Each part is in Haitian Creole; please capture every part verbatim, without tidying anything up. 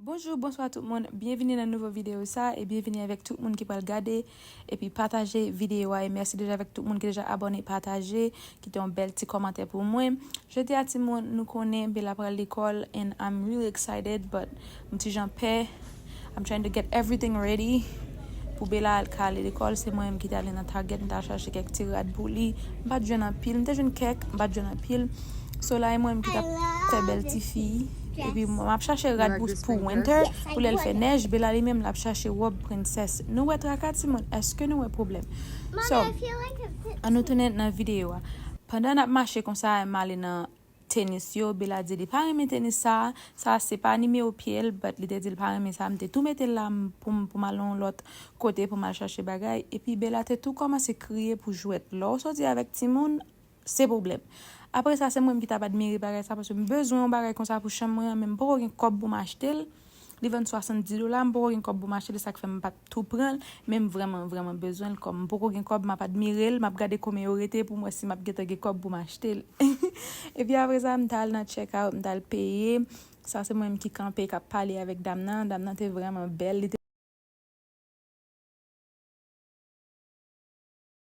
Bonjou, bonswa tout moun. Byenvini nan nouvo videyo sa e byenvini avèk tout moun ki pral gade epi pataje videyo a. E mèsi deja avèk tout moun ki deja abòne, pataje, kite yon bèl ti kòmantè pou mwen. Jodi a, timoun, nou konnen Bella pral lekòl and I'm really excited, but m ti jan pè. I'm trying to get everything ready pou Bella al ka ale lekòl. Se mwen menm ki te ale nan Target, m t al chache kèk ti rad pou li. M pa t jwenn anpil, m te jwenn kèk, m pa t jwenn anpil. So la, e mwen menm ki t ap fè bèl ti fi. Epi m ap chache rad pou, pou winter, pou lè l fè nèj. Bella li menm, l ap chache wòb prensès. Nou wè traka, timoun? Èske nou wè pwoblèm? So, an nou tounen nan videyo a. Pandan n ap mache konsa, m ale nan tenis yo. Bella di li pa renmen tenis sa. Sa se pa nimewo pye l, but li te di l pa renmen sa. M te tou mete l la m, pou m, pou m al yon lòt kote pou m al chache bagay. Epi Bella te tou kòmanse kriye pou jwèt. Lè w soti avèk timoun, se pwoblèm. Apre sa, se mwen menm ki t ap admire bagay sa, paske m bezwen yon bagay konsa pou chanm mwen an, men m poko gen kòb pou m achte l. Li vann swasanndis dola, m poko gen kòb pou m achte l, e sa k fè m pa t tou pran l, men m vrèman, vrèman bezwen l. Kòm m poko gen kòb, m ap admire l, m ap gade konbyen yo rete pou m wè si m ap gentan gen kòb pou m achte l. Epi apre sa, m t al nan check out, m t al peye. Sa se mwen menm ki kanpe, k ap pale avèk dam nan. Dam nan te vrèman bèl, li te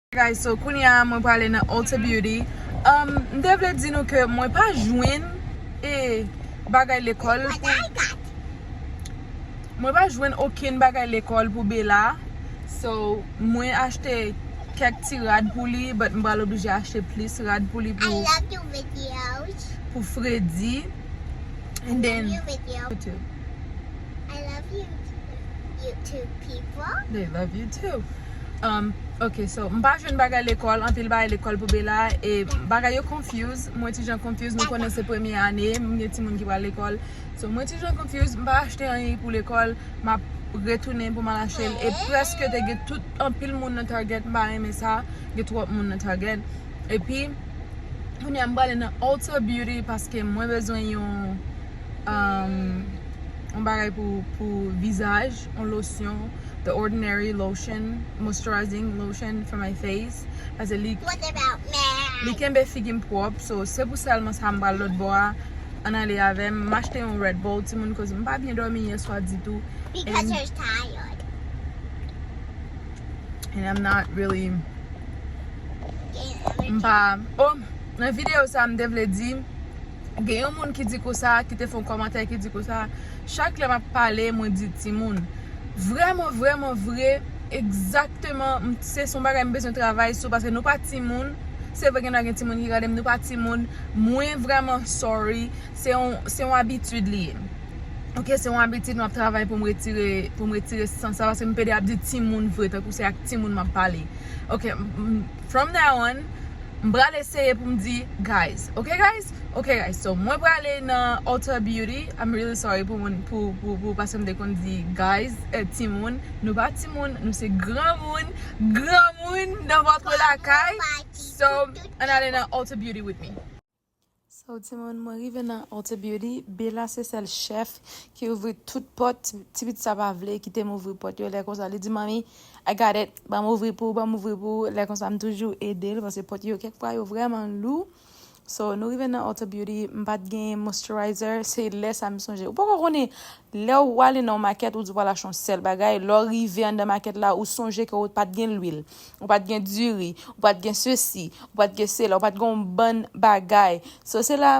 Guys, so kounye a mwen prale nan Ulta Beauty. Um, m te vle di nou ke mwen pa jwenn e bagay lekòl pou mwen pa jwenn okenn bagay lekòl pou Bella. So mwen achte kèk ti rad pou li, but m pral oblije achte plis rad pou li pou pou Fredi. And then YouTube. I love you, YouTube people. They love you too. Um, ok, so m pa jwenn bagay lekòl, anpil bagay lekòl pou Bella, e bagay yo confuse, mwen ti jan confuse, nou konnen se premye ane, m gen timoun ki pral lekòl. So mwen ti jan confuse, m pa achte anyen pou lekòl, m ap retounen pou m al achte l. E prèske te gen tout, anpil moun nan Target, m pa renmen sa, gen twòp moun nan Target. Epi kounye a m prale nan Ulta Beauty paske mwen bezwen yon, um, yon bagay pou, pou vizaj, yon lotion, The Ordinary lotion, moisturizing lotion for my face. Paske li, li kenbe figi m pwòp, so se pou sèlman sa m pral lòt bò a. Ann ale avè m. M achte yon Red Bull, timoun, koz m pa byen dòmi yè swa ditou. And I'm not really, m pa, oh, nan videyo sa m te vle di, gen yon moun ki di konsa, ki te fè yon kòmantè ki di konsa, chak lè m ap pale, mwen di timoun. Vrèman, vrèman vre, egzakteman, m, se, se yon bagay m bezwen travay sou, paske nou pa timoun. Se vre gen nan gen timoun ki gade m, nou pa timoun. Mwen vrèman sorry. Se yon, se yon abitid li ye. Ok, se yon abitid m ap travay pou m retire, pou m retire sans sa, paske m pede ap di timoun vre, tankou se ak timoun m ap pale. Ok, m, m, from now on, m pral eseye pou m di guys. Ok, guys? Ok, guys. So, mwen prale nan Ulta Beauty. I'm really sorry pou moun, pou, pou, pou, paske m te konn di guys, eh, timoun. Nou pa timoun, nou se granmoun. Granmoun nan vòt lakay. So, ann ale nan Ulta Beauty with me. So, timoun, mwen rive nan Ulta Beauty. Bella se sèl chèf ki ouvri tout pòt. Ti, ti pitit sa pa vle kite m ouvri pòt yo. Lè konsa, li di, "Manmi, I got it. Ban m ouvri pou ou, ban m ouvri pou ou." Lè konsa, m toujou ede l, paske pòt yo, kèk fwa, yo vrèman lou. So, nou rive nan Ulta Beauty, m pa t gen moisturizer, se lè sa m sonje. Ou poko konnen, lè w ale nan yon makèt, ou di w pral achte yon sèl bagay, lè w rive anndan makèt la, ou sonje ke w pa t gen lwil, ou pa t gen diri, ou pa t gen sesi, ou pa t gen sela, ou pa t gen yon bann bagay. So, se la,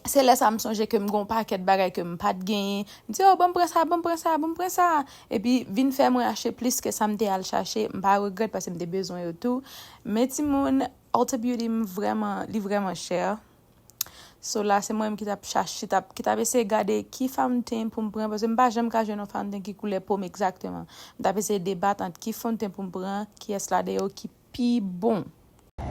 se lè sa m sonje ke m gen yon pakèt bagay ke m pa t genyen. M di, "Oh, ban m pran sa, ban m pran sa, ban m pran sa." Epi, vin fè mwen achte plis ke sa m te al chache. M pa regrèt paske m te bezwen yo tou. Men timoun, Ulta Beauty, m vrèman, li vrèman chè. So la, se mwen menm ki t ap chache, t ap, ki t ap eseye gade ki fountain pou m pran, paske m pa janm ka jwenn yon fountain ki koulè po m egzakteman. M t ap eseye debat ant ki fountain pou m pran, kiyès la de yo ki pi bon.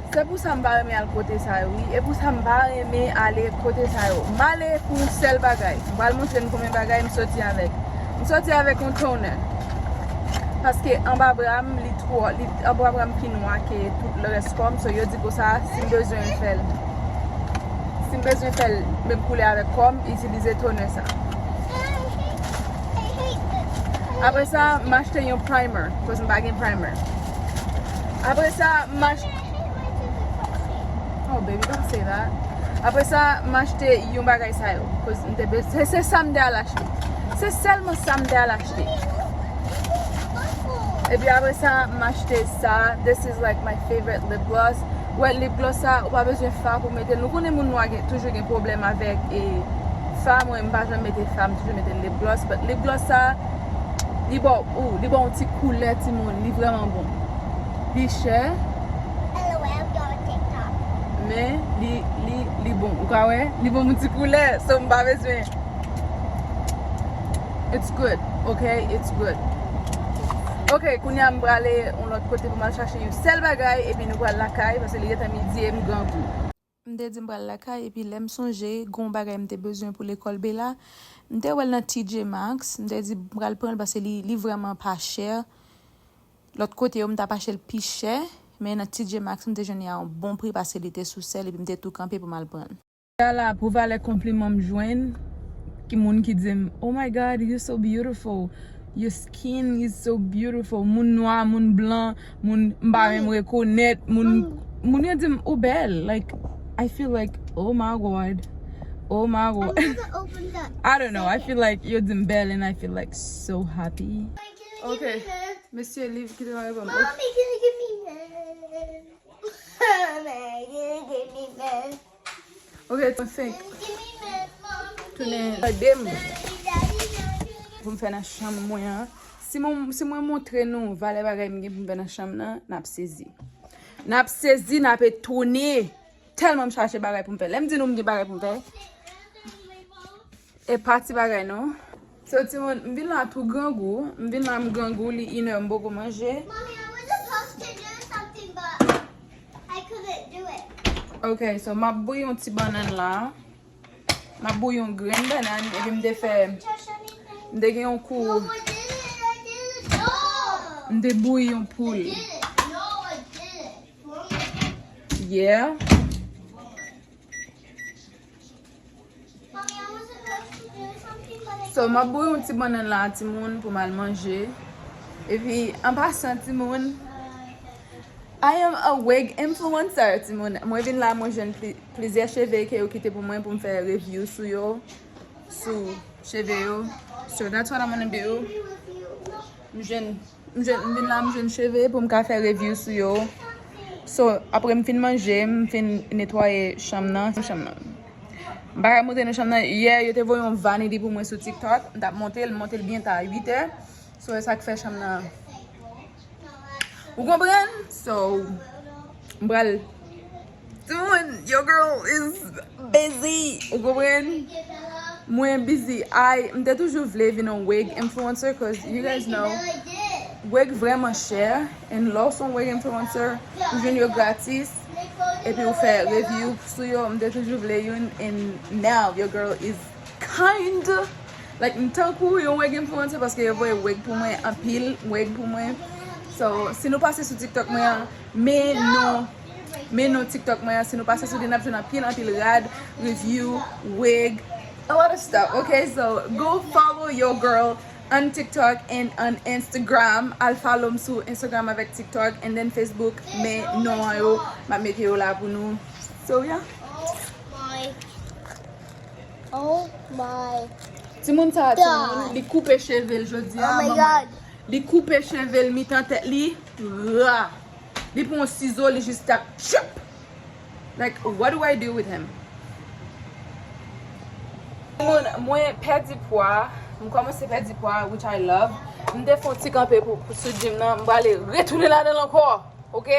Se pou sa m pa renmen al kote sa yo, wi. E pou sa m pa renmen ale kote sa yo. M ale pou yon sèl bagay. M pral montre n konbyen bagay m soti avèk. M soti avèk yon toner. Paske anba bra m, li twò, li, anba bra m pi nwa ke tout lerès kò m, so yo di konsa, si m bezwen fè l, si m bezwen fè l menm koulè avèk kò m, itilize toner sa. Apre sa, m achte yon primer, koz m pa gen primer. Apre sa, m achte, oh, baby, don't say that. Apre sa, m achte yon bagay sa yo, koz m te be-, se, se sa m te al achte. Se sèlman sa m te al achte. Epi apre sa, m achte sa. This is like my favorite lip gloss. Wè, lip gloss sa, ou pa bezwen fard pou mete l. Nou konnen moun nwa gen, toujou gen pwoblèm avèk e fard, mwen, m pa janm mete fard, m toujou mete lip gloss. But lip gloss sa, li ba w, li ba w yon ti koulè, timoun. Li vrèman bon. Li chè. Men li, li, li bon. Ou ka wè? Li ban m yon ti koulè. So, m pa bezwen. It's good, ok? It's good. Ok, kounye a m prale yon lòt kote pou m al chache yon sèl bagay, epi nou pral lakay, paske li gentan midi e m grangou. M te di m pral lakay, epi lè m sonje, gon bagay m te bezwen pou lekòl Bella, m te wè l nan T J Maxx, m te di m pral pran l paske li, li vrèman pa chè. Lòt kote yo, m t ap achte l pi chè, men nan T J Maxx, m te jwenn li a yon bon pri paske li te sou sèl, epi m te tou kanpe pou m al pran l. Ala pou valè konpliman m jwenn, ki moun ki di m, "Oh my God, you're so beautiful. Your skin is so beautiful." Moun nwa, moun blan, moun m pa menm rekonèt, moun, moun yo di m, "Ou bèl." Like, I feel like, "Oh my God. Oh my God." I don't know. I feel like yo di m bèl and I feel like so happy. Ok. Mesye, liv ki te nan reponn. Mommy, can you give me that? Mommy, can you give me that? Ok, mwen fenk tounen tande m pou m fè nan chanm mwen an. Si mwen, si mwen montre nou valè bagay m gen pou m fè nan chanm nan, n ap sezi. N ap sezi, n ap etone. Tèlman m chache bagay pou m fè. Lè m di nou m gen bagay pou m fè, e pa ti bagay non. So, timoun, m vin la tou grangou. M vin la, m grangou, li inè, m poko manje. Mommy, I was supposed to do something, but I couldn't do it. Ok, so m ap bouyi yon ti bannann la. M ap bouyi yon grenn bannann, epi m te fè, m te gen yon kou, m te bouyi yon poul. Yeah. So, m ap bouyi yon ti bannann la, timoun, pou m al manje. Epi, an pasan, timoun, I am a wig influencer, timoun. Mwen vin la, mwen jwenn pli-, plizyè cheve ke yo kite pou mwen pou m fè review sou yo, sou cheve yo. So, that's what I'm gonna do. M jwenn M jwenn, m vin la, m jwenn cheve pou m ka fè review sou yo. So, apre m fin manje, m fin netwaye chanm nan, chanm nan. M pa ka montre nou chanm nan. Yè, yo te voye yon vanity pou mwen sou TikTok. M t ap monte l, m monte l byen ta uit è. So, e sa k fè chanm nan. Ou konprann? So, m pral Timoun, your girl is busy. Ou konprann? Mwen busy. Ay, m te toujou vle vin yon wig influencer, 'cause you guys know, wig vrèman chè. And lè w se yon wig influencer, ou jwenn yo gratis. Epi ou fè review sou yo. M te toujou vle youn. And now, your girl is kind, like, m tankou yon wig influencer paske yo voye wig pou mwen, anpil wig pou mwen. So, si nou pase sou TikTok mwen an, men non, men non TikTok mwen an, si nou pase sou li, n ap jwenn anpil, anpil rad, review, wig, a lot of stuff, ok? So, go follow your girl on TikTok and on Instagram. Al follow m sou Instagram avèk TikTok and then Facebook, men non an yo, m ap mete yo la pou nou. So, yeah. Oh my. Timoun sa, timoun, li koupe cheve l jodi a, manman. Li koupe cheve l mitan tèt li, ra. Li pran yon sizo, li jis tap, tchup. Like, what do I do with him? Timoun, mwen pèdi pwa, m kòmanse pèdi pwa, which I love. M te fè yon ti kanpe pou, pou sou gym nan, m prale retounen ladan l ankò. Ok?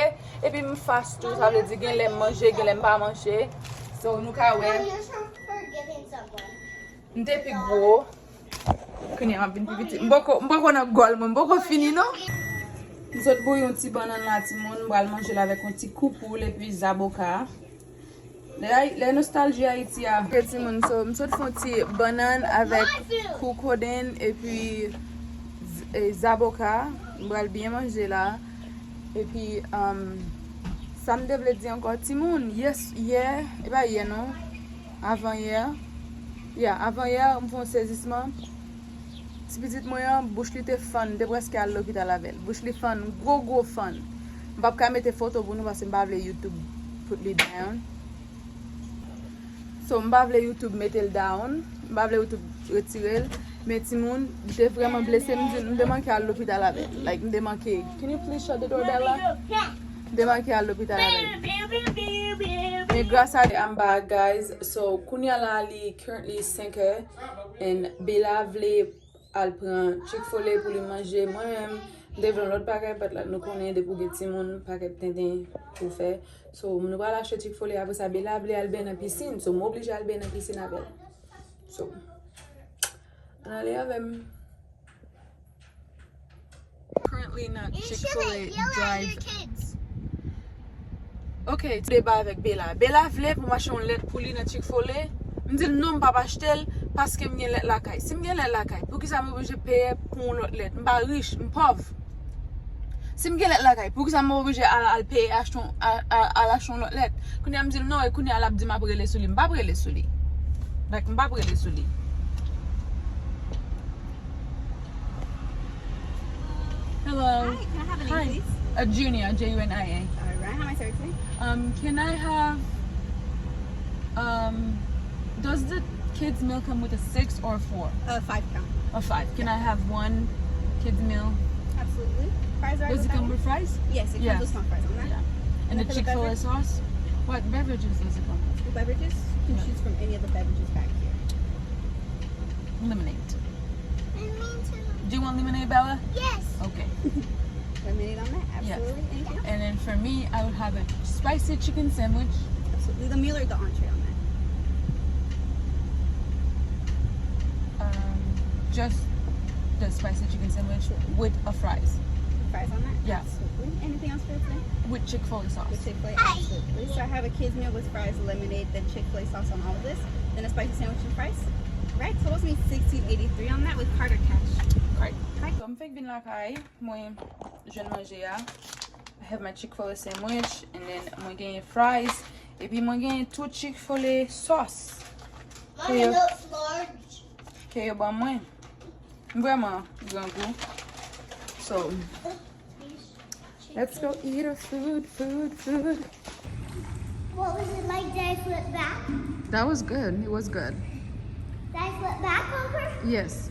Epi m fast tou, sa vle di gen lè m manje, gen lè m pa manje. So, nou ka wè. M te pi gwo. Kounye a m ap vin pi piti. M poko, m poko nan gòl mwen, m poko fini non. M sot bouyi yon ti bannann la, timoun, m pral manje l avèk yon ti kou poul epi zaboka. Lè, lè nostalji Ayiti a. Ok, timoun, so, m sot fè yon ti bannann avèk kou kodenn epi z-, e, zaboka. M pral byen manje la. Epi, um, sa m te vle di ankò, timoun, yès, yè, e pa yè non, avan yè, ya, avan yè, m fè yon sezisman. Ti pitit mwen an, bouch li te fann, m te prèske al lopital avè l. Bouch li fann, gwo, gwo fann. M p ap ka mete foto pou nou paske m pa vle YouTube put li down. So, m pa vle YouTube mete l down. M pa vle YouTube retire l. Men timoun, li te vrèman blese, m di, m te manke al lopital avè l. Like, m te manke. Can you please shut the door, Bella? M te manke al lopital avè l. Men gras a I'm back, guys. So, kounye a la, li currently senkè. And Bella vle al pran Chick-fil-A pou li manje. Mwen menm, m te vle yon lòt bagay, but like, nou konnen depi w gen timoun, pakèt tenten pou fè. So, nou pral achte Chick-fil-A, apre sa, Bella vle al benyen nan pisin. So, m oblije al benyen nan pisin avè l. So, ann ale avè m. Currently nan Chick-fil-A drive. Ok, deba avèk Bella. Bella vle pou m achte yon lèt pou li nan Chick-fil-A. M di l non, m p ap achte l paske m gen lèt lakay. Si m gen lèt lakay, poukisa m oblije peye pou yon lòt lèt? M pa rich, m pòv. Si m gen lèt lakay, poukisa m oblije al, al peye achte yon, al, al, al achte yon lòt lèt? Kounye a m di l non, e kounye a l ap di m ap rele sou li. M p ap rele sou li. Like, m p ap rele sou li. Hello. Hi, can I have a name, please? Uh, Junia, J U N I A. All right, how may I serve you today? Um, can I have, um, does the kids meal come with a six or a four? Uh, five count. A five. Can I have one kids meal? Absolutely. Fries are Does it come with fries? Yes, it Yeah. comes with some fries on that. Yeah. And And the for the Chick-fil-A beverage? sauce? What beverages does it come with? The beverages? You can Yeah. choose from any of the beverages back here. Lemonade. And me too. Do you want lemonade, Bella? Yes. Okay. Lemonade on that? Yeah. Absolutely. Anything else? And then for me, I would have a spicy chicken sandwich. Absolutely. The meal or the entree on that? Um, just the spicy chicken sandwich with a fries. Fries on that? Yeah. Absolutely. Anything else for today? With Chick-fil-A sauce. With Chick-fil-A, absolutely. So I have a kids meal with fries, lemonade, then Chick-fil-A sauce on all of this, then a spicy sandwich and fries. Right, so what's me sixteen eighty-three on that with card or cash? Card. Right. So, m fenk vin lakay, mwen jwenn manje a. I have my Chick-fil-A sandwich, and then mwen genyen fries, epi mwen genyen tou Chick-fil-A sauce. Mommy, those large. Ke yo ban mwen. M vrèman grangou. So, let's go eat our food, food, food. What was it like? Did I flip back? That was good. It was good. Did I flip back over? Yes.